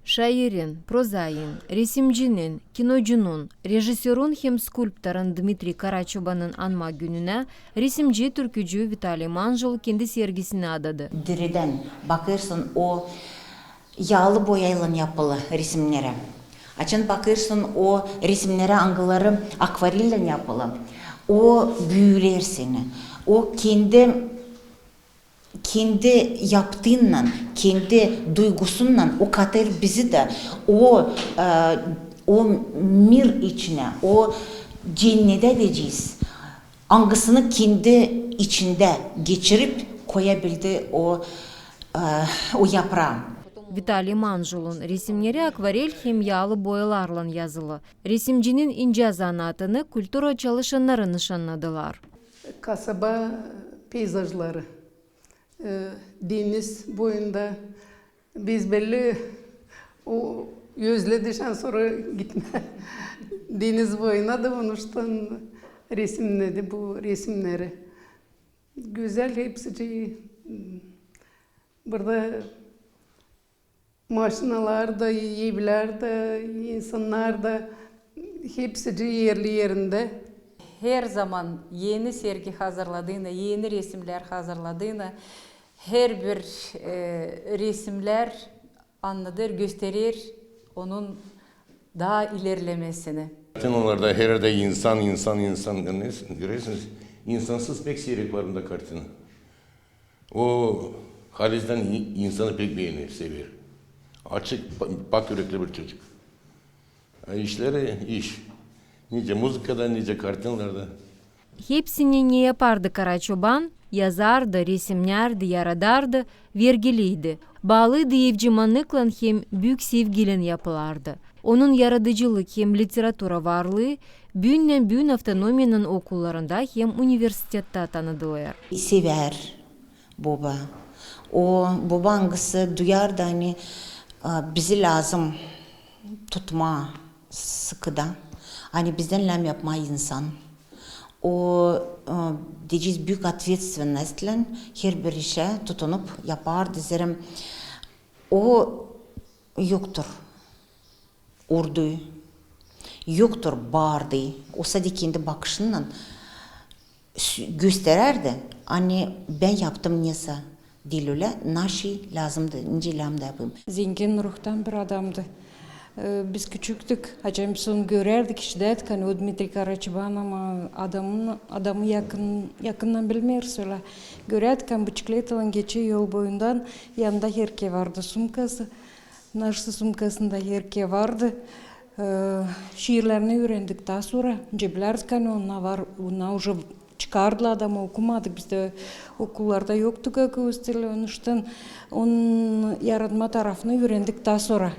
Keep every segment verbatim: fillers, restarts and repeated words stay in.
Şairin, prozain, resimcinin, kinocunun, rejissörun hem skulptorun Dmitriy Karaçobanın anma gününä resimci, türkücü Vitaliy Manjul kendi sergisini adadı. Diridän bakêrsın o yaalı boyaylan yapılı resimnerä. Açan bakêrsın o resimnerä, angıları akvarellän yapılı, o büüler seni. O kendi kendi yaptıınnan, kendi duygusunnan o katêr bizi dä o, e, o mir içinä, o cennedä deyecez, angısını kendi içindä geçirip koyabildi o, e, o yapraa. Vitaliy Manjulun resimneri akvarel hem yaalı boyalarlan yazılı. Resimcinin incä zanaatını kultura çalışannarı nışannadılar. Kasaba peyzajları. E, deniz boyunda, biz belli o özledi şansora gitmää deniz boyuna da, onuştan resimnedi bu resimneri. Gözäl hepsicii, burada maşinalar da, evlär dä, insannar da, hepsicii erli-erindä. Her zaman eni sergi hazırladıını, eni resimnär hazırladıını, herbir, e, resimnär annadêr, gösterer onun taa ilerlemesini. Kartinalarda her erdä insan, insan, insan. Görersiniz, insansız pek siirek var bunda kartina. O halizdän i-, insanı pek beener, sever. Açık, pa-, pak ürekli bir çocuk. A işleri iş. Nicä muzıkada, nicä kartinalarda. Hepsini ne yapardı Karaçoban, yazardı, resimnärdi, yaradardı, vergiliydi. Baalıydı evcimanlıklan hem büük sevgiylän yapılardı. Onun yaradıcılık hem literatura varlıı büünnän-büün avtonomiyanın okullarında hem universitettä tanıdılêr. Sever boba. O boba, angısı duyardı, ani, a, bizi lääzım tutmaa sıkıda, ani bizdän lääzım yapmaa insan. O, e, deyecez, büük otvetstvennostlän herbir işä tutunup yapardı, zerä o yoktur urdu, yoktur baardı, o sade kendi bakışınnan s-, gösterärdi, ani bän yaptım nesä diil ölä, naşey lääzımdı, nicä lääzımdı yapayım. Zengin ruhtan bir adamdı. E, biz küçüktük, açan biz onu görärdik, işidärdik, ani o Dmitriy Karaçoban, ama adamın, adamı yakın, yakından bilmeeriz ölä. Görärdik, ani biçikletalan geçer yol boyundan, yanında herkezi vardı sumkası. Naşey sumkasında herkezi vardı. E, şiirlerini üürendik taa sora. Nicä bilärdik, ani onnar var, onnar uje çıkardılar adamı, okumadık. Bizdä okullarda yoktu gagauz dili, onuştan onun yaratma tarafını üürendik taa sora.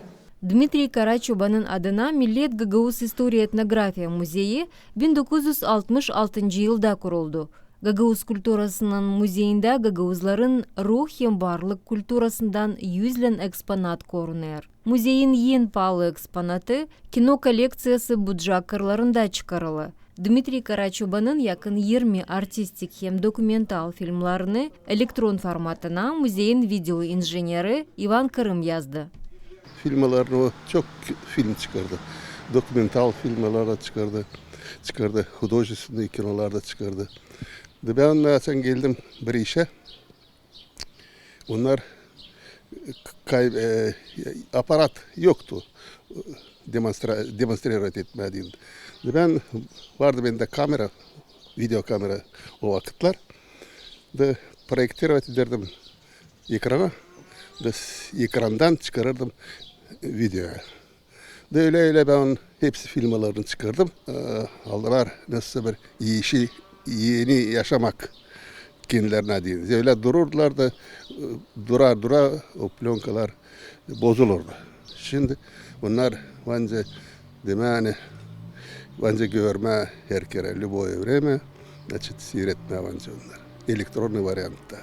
Dmitriy Karaçobanın adına Millet gagauz istoriya-etnografiya muzeyi bin dokuz üz altmış altıncı yılda kuruldu. Gagauz kulturasının muzeyindä gagauzların ruh hem barlık kulturasından üzlän eksponat korunêr. Muzeyin en paalı eksponatı, kino kollekţiyası Bucak kırlarında çıkarılı. Dmitriy Karaçobanın yakın irmi artistik hem dokumental filmlarını elektron formatına muzeyin video injeneri İvan Kırım yazdı. Filmlarını o çok film çıkardı. Dokumental filmları çıkardı. Çıkardı. Художественный kinolar da çıkardı. Da bän açan geldim bir işä, onnar kay-, e, aparat yoktu, demonstra-, demonstrировать etmää deyni. Da bän, vardı bendä kamera, videokamera o vakıtlar. Da проектировать ederdim ekrana, da s-, ekrandan çıkarırdım videoya. Da ölä-ölä bän onun hepsi filmlarını çıkardım. E, aldılar nasılsa bir işi, eni yaşamak kendilerinä deyni. Ölä dururdılar da, e, dura-dura o plönkalar bozulurdu. Şindi onnar var nicä demää, var nicä görmää her kerä, любое время, значит, siiretmää var nicä onnar. Elektronnıy variantta.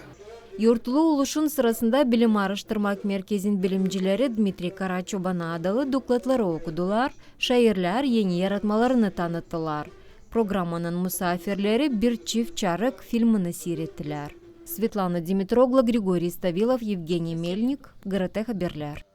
Yortulu oluşun sırasında Bilim aaraştırmak merkezin bilimcileri Dmitriy Karaçobana adalı dokladları okudular, şairlär eni yaratmalarını tanıttılar. Programanın musaafirleri bir çift çarık filmini siirettiyär. Svetlana Dimitroglu, Grigoriy Stavilov, Yevgeniy Melnik, GRT Haberlär.